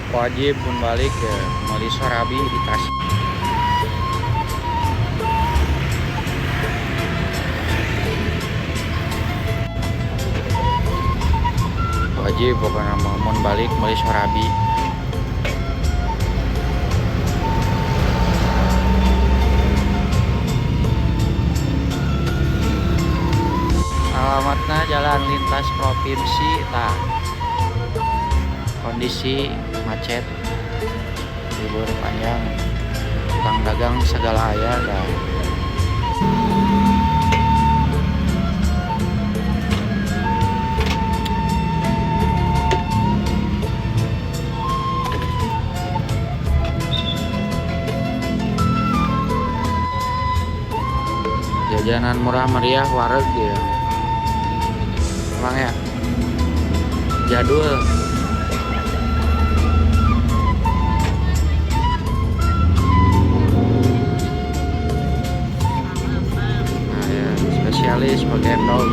Wajib mun balik ya meuli serabi di Tasik. Wajib pokoknya mah mun balik meuli serabi. Alamatnya jalan lintas provinsi, tah. Kondisi macet, libur panjang, tukang dagang segala aya dah. Jajanan murah meriah wareg ya. Emang ya? Jadul. Nah ya, spesialis pakai endog.